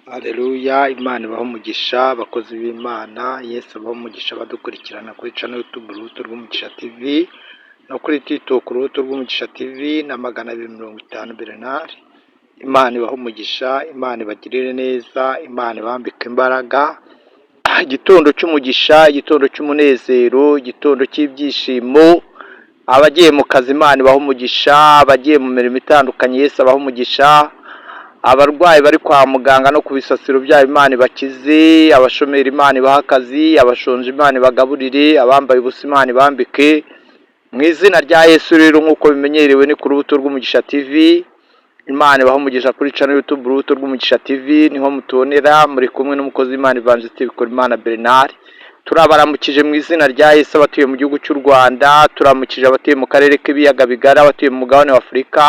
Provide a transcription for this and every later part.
Haleluya, Imana ibahe umugisha abakozi b'Imana, Yesu abahe umugisha abadukurikirana kuri channel YouTube Urubuto rw'Umugisha TV no kuri TikTok Urubuto rw'Umugisha TV na 250 Bernard. Imana ibahe umugisha, Imana ibagirire neza, Imana ibambike imbaraga. Igitondo cy'umugisha, igitondo cy'umunezero, igitondo cy'ibyishimo. Abagiye mu kazi, Imana ibahe umugisha, abagiye mu mirimo itandukanye, Yesu abahe umugisha. Abarwayi bari kwa muganga no ku bisasiro byabo, Imana ibakize. Abashomeri, Imana ibahe akazi. Abashonje, Imana ibagaburire. Abambaye ubusa, Imana ibambike mu izina rya Yesu. Rero nk'uko bimenyerewe, ni ku Rubuto rw'Umugisha TV. Imana ibahe umugisha. Kuri channel YouTube Urubuto rw'Umugisha TV niho mutubonera. Muri kumwe n'umukozi w'Imana Evangeliste Bikorimana Bernard. Turabaramukije mu izina rya Yesu abatuye mu gihugu cy'u Rwanda, turamukije abatuye mu karere k'ibiyaga bigari, abatuye mu mugabane wa Afurika,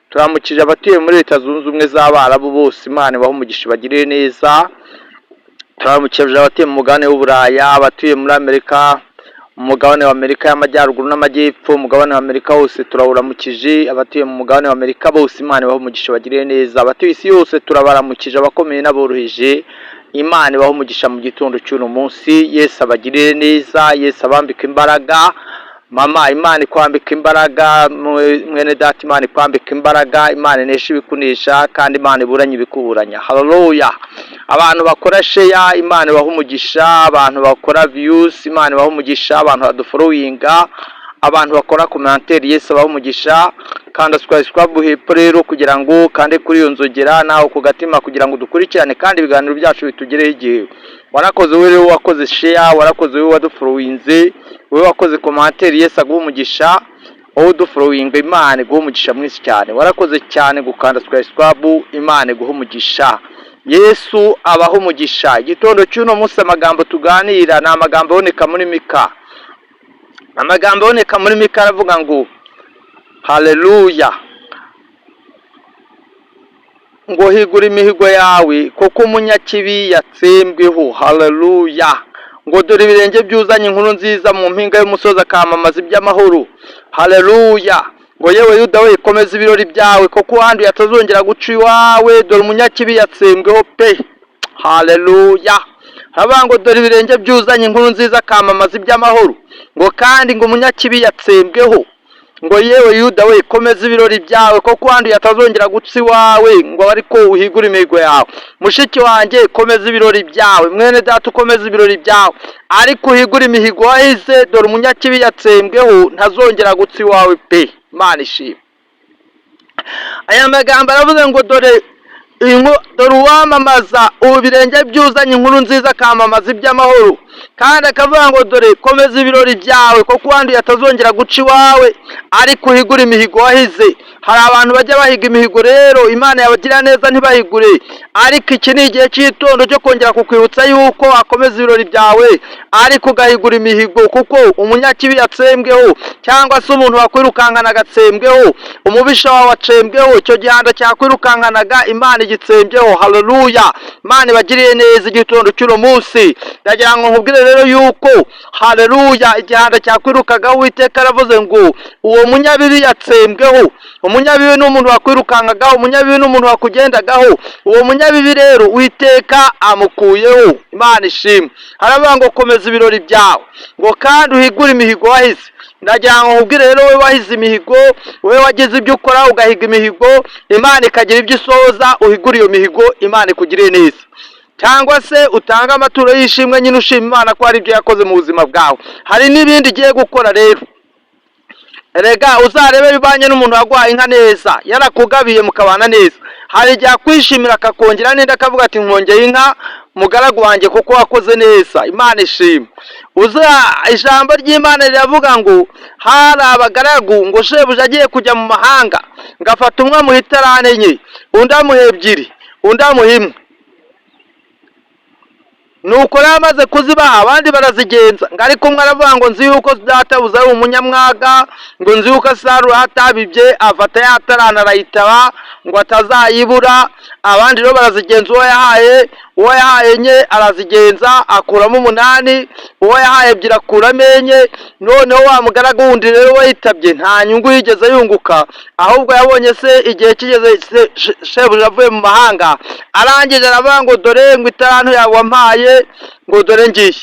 turamukije abatuye muri Leta Zunze Ubumwe z'Abarabu bose. Imana ibahe umugisha, ibagirire neza. Turamukije abatuye mu mugabane w'Uburaya, abatuye muri Amerika, umugabane wa Amerika y'Amajyaruguru n'Amajyepfo, umugabane wa Amerika wose turawuramukije. Abatuye mu mugabane wa Amerika bose, Imana ibahe umugisha, bagirire neza. Abatuye isi yose turabaramukije, abakomeye n'aboroheje. Imana ibahe umugisha mu gitondo cy'uno munsi. Yesu abagirire neza, Yesu abambike imbaraga. Mama, Imana ikwambika imbaraga. Mwene data, Imana ikwambika imbaraga. Imana inesha ibikunesha kandi Imana iburanye ibikuburanya. Haleluya! Abantu bakora share, Imana ibaha umugisha. Abantu bakora views, Imana ibaha umugisha. Abantu badufollowinga, abantu bakora commentaire, Yesu abaha umugisha. Kanda subscribe hepfo rero kugira ngo kande kuri iyo nzogera nawe ku gatima kugira ngo dukurikirane kandi ibiganiro byacu bitugereho igihe. Warakoze wowe rero wakoze share, warakoze wowe wadufollowinze, wowe wakoze commentaire, Yesu aguha umugisha. Wowe udufollowinga, Imana iguha umugisha mwinshi cyane. Warakoze cyane gukanda subscribe, Imana iguha umugisha. Yesu abaha umugisha. Igitondo cy'uno munsi, amagambo tuganira ni amagambo aboneka muri Mika. Amagambo aboneka muri Mika aravuga ngo, haleluya, ngo: "Higura imihigo yawe kuko umunyakibi yatsembweho." Haleluya! Ngo: "Dore ibirenge byuzanye inkuru nziza mu mpinga y'umusozi, akamamaza iby'amahoro." Haleluya! Ngo: "Yewe Yuda we, komeza ibirori byawe kuko uwanduye atazongera guca iwawe. Dore umunyakibi yatsembweho pe." Haleluya! Haravuga ngo: "Dore ibirenge byuzanye inkuru nziza, akamamaza iby'amahoro." Ngo kandi ngo: "Umunyakibi yatsembweho." Ngo: "Yewe Yuda we, komeza ibirori byawe kuko uwanduye atazongera guca iwawe." Ngo: "Ariko uhigure imihigo yawe." Mushiki wanjye, komeza ibirori byawe. Mwene data, ukomeze ibirori byawe, ariko uhigure imihigo wahize. Dore umunyakibi yatsembweho, ntazongera guca iwawe pe. Imana ishimwe. Aya magambo aravuze ngo: Dore uwamamaza ubu birenge byuzanye inkuru nziza, akamamaza iby'amahoro." Kandi akavuga ngo: "Dore komeza ibirori byawe kuko uwanduye atazongera guca iwawe, ariko uhigure imihigo wahize." Hari abantu bajya bahiga imihigo rero, Imana yabagira neza ntibahigure. Ariko iki ni igihe cy'itondo cyo kongera kukwibutsa yuko wakomeza ibirori byawe, ariko ugahigura imihigo, kuko umunyakibi yatsembweho, cyangwa se umuntu wakwirukankana agatsembweho, umubisha wawe watsembweho, icyo gihanda cyakwirukankanaga Imana igitsembyeho. Haleluya! Imana ibagiriye neza igitondo cy'uno munsi. Ndagira ngo nkubwire rero yuko, haleluya, igihanda cyakwirukagaho, Uwiteka aravuze ngo uwo munyabibi yatsembweho. Umunyabibi ni umuntu wakwirukankagaho, umunyabibi ni umuntu wakugendagaho. Uwo munyabibi rero Uwiteka amukuyeho. Imana ishimwe. Haravuga ngo: "Komeza ibirori byawe," ngo "kandi uhigure imihigo wahize." Ndagira ngo nkubwire rero, wowe wahize imihigo, wowe wagize ibyo ukora ugahiga imihigo, Imana ikagira ibyo isohoza, uhigure iyo mihigo, Imana ikugiriye neza. Cyangwa se utange amaturo y'ishimwe nyine, ushima Imana ko hari ibyo yakoze mu buzima bwawe, hari n'ibindi igiye gukora. Rero erega uzarebe bibanye n'umuntu waguhaye inka neza, yarakugabiye mukabana neza, hari igihe akwishimira akakongera n'indi, akavuga ati: "Nkongeye inka, mugaragu wanjye, kuko wakoze neza." Imana ishimwe. Uza ijambo ry'Imana riravuga ngo hari abagaragu, ngo shebuja agiye kujya mu mahanga, ngo afata umwe amuha itarane enye, undi amuha ebyiri, undi amuha imwe. Nuko rero amaze kuzibaha, abandi barazigenza. Ngo ariko umwe aravuga ngo: "Nzi yuko databuze ari umunyamwaga," ngo "nzi yuko asarura atabibye." Afata ya tarana arayitaba ngo atazayibura. Abandi rero barazigenza, uwo yahaye 4 arazigenza akuramo 8, uwo yahaye 2 akuramo 4. Noneho wa mugaragu wundi rero wayitabye nta nyungu yigeze yunguka, ahubwo yabonye se igihe kigeze shebuja avuye mu mahanga, arangije aravuga ngo: "Dore ngo itaranto yawe wampaye, ngo dore ngiye."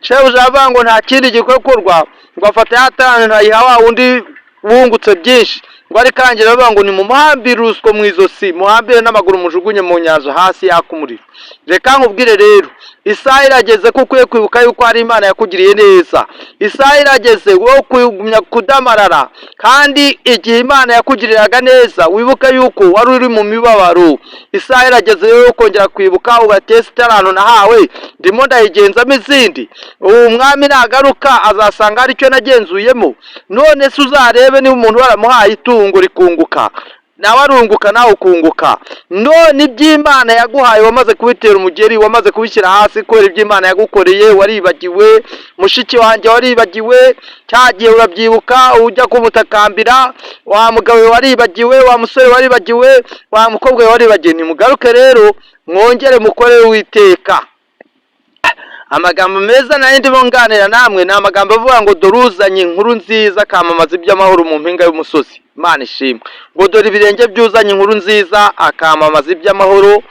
Shebuja aravuga ngo nta kindi gikorwa, ngo afata ya taranto ayiha wa wundi wungutse byinshi. Ngo ariko arangira aravuga ngo: "Nimumuhambire urusyo mu izosi, muhambire n'amaguru, mujugunye mu nyanja hasi yaka umuriro." Reka nkubwire rero, isaha irageze ko ukwiye kwibuka yuko hari Imana yakugiriye neza. Isaha irageze wowe kugumya kudamarara, kandi igihe Imana yakugiriraga neza wibuke yuko wari uri mu mibabaro. Isaha irageze yo kongera kwibuka ugatesa: "Itaranto nahawe ndimo ndayigenzamo izindi. Ubu mwami nagaruka azasanga hari icyo nagenzuyemo?" None se uzarebe niba umuntu baramuhaye itungo rikunguka, nawe arunguka, nawe ukunguka. None iby'Imana yaguhaye wamaze kubitera umugeri, wamaze kubishyira hasi kubera iby'Imana yagukoreye waribagiwe. Mushiki wanjye, waribagiwe cya gihe, urabyibuka ujya kumutakambira? Wa mugabo we waribagiwe, wa musore waribagiwe, wa mukobwa we waribagiwe. Nimugaruke rero mwongere mukorere Uwiteka. Amagambo meza nayo ndimo nganira namwe ni amagambo avuga ngo: "Dore uzanye inkuru nziza akamamaza iby'amahoro mu mpinga y'umusozi." Imana ishimwe. Ngo: "Dore ibirenge by'uzanye inkuru nziza akamamaza iby'amahoro."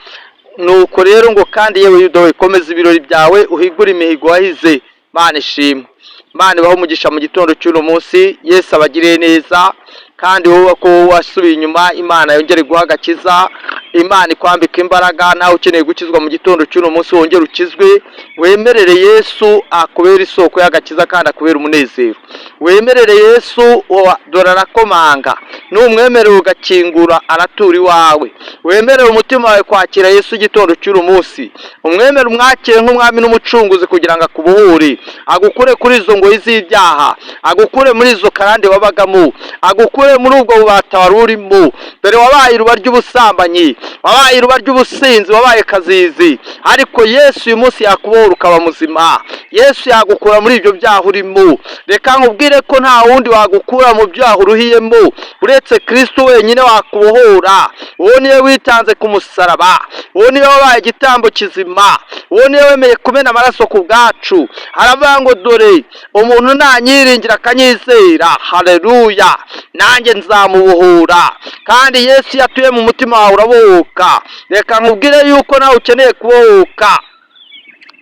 Nuko rero ngo: "Kandi yewe Yuda we, komeza ibirori byawe, uhigure imihigo wahize." Imana ishimwe. Imana ibahe umugisha mu gitondo cy'uno munsi. Yesu abagiriye neza. Kandi wowe ko wasubiye inyuma, Imana yongere guha agakiza, Imana ikwambika imbaraga. Nawe ukeneye gukizwa mu gitondo cy'uno munsi, wongere ukizwe, wemerere Yesu akubere isoko y'agakiza kandi akubere umunezero. Wemerere Yesu, dore arakomanga, numwemerera ugakingura aratura iwawe. Wemerere umutima wawe kwakira Yesu igitondo cy'uno munsi, umwemere, umwakire nk'umwami n'umucunguzi kugira ngo akubohore, agukure kuri izo ngoyi z'ibyaha, agukure muri izo karande wabagamo, agukure muri ubwo bubata wari urimo. Dore wabaye iruba ry'ubusambanyi, wabaye iruba ry'ubusinzi, wabaye kazizi, ariko Yesu uyu munsi yakubohora ukaba muzima. Yesu yagukura muri ibyo byaha urimo. Reka nkubwire ko nta wundi wagukura mu byaha uruhiyemo uretse Kristo wenyine wakubohora. Uwo niwe witanze ku musaraba, uwo niwe wabaye igitambo kizima, uwo niwe wemeye kumena amaraso ku bwacu. Haravuga ngo: "Dore umuntu nanyiringira akanyizera, haleluya, nanjye nzamubohora." Kandi Yesu iyo atuye mu mutima wawe urabohoka. Reka nkubwire yuko nawe ukeneye kubohoka.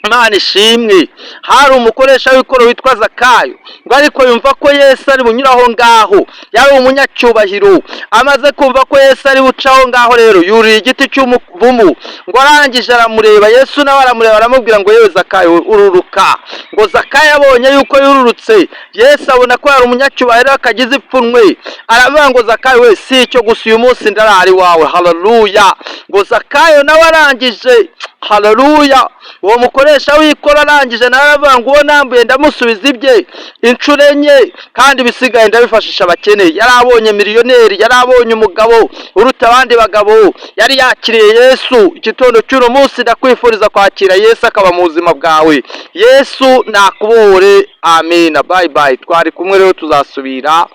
Imana ishimwe. Hari umukoresha w'ikoro witwa Zakayo, ngo ariko yumva ko Yesu ari bunyure aho ngaho, yari umunyacyubahiro. Amaze kumva ko Yesu ari buce aho ngaho rero, yuriye igiti cy'umuvumu. Ngo arangije aramureba, Yesu nawe aramureba, aramubwira ngo: "Yewe Zakayo, ururuka." Ngo Zakayo abonye yuko yururutse, Yesu abona ko yari umunyacyubahiro akagize ipfunwe, aravuga ngo: "Zakayo we, si icyo gusa, uyu munsi ndarara iwawe." Haleluya. Ngo Zakayo nawe arangije, haleluya, uwo mukoresha w'ikoro arangije nawe aravuga ngo: "Uwo nambuye ndamusubiza ibye inshuro 4, kandi ibisigaye ndabifashisha abakene." Yari abonye miliyoneri, yari abonye umugabo uruta abandi bagabo, yari yakiriye Yesu. Igitondo cy'uno munsi ndakwifuriza kwakira Yesu akaba mu buzima bwawe. Yesu nakubohore. Amina. Bye bye, twari kumwe rero, tuzasubira.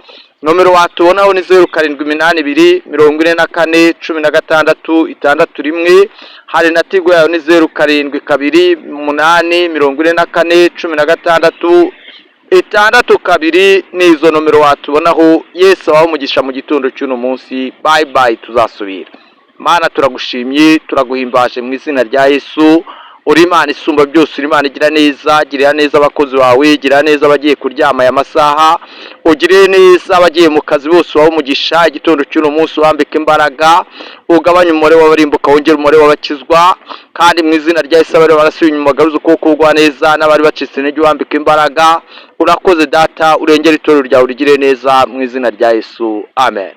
Nomero watubonaho ni 0782441661. Hari na Tigo yawe ni 0728441662. Ni izo nomero watubonaho. Yesu abahe umugisha mu gitondo cy'uno munsi. Bye bye, tuzasubira. Mana, turagushimye, turaguhimbaje mu izina rya Yesu. Uri Imana isumba byose, uri Imana igira neza. Girira neza abakozi bawe, girira neza abagiye kuryama aya masaha, ugirire neza abagiye mu kazi bose, ubahe umugisha igitondo cy'uno munsi, ubambike imbaraga, ugabanye umubare w'abarimbuka, wongere umubare w'abakizwa. Kandi mu izina rya Yesu, abari barasubiye inyuma bagaruze ukuboko kugwa neza, n'abari bacitse intege ubambike imbaraga. Urakoze Data, urengere itorero ryawe, urigire neza mu izina rya Yesu, amen.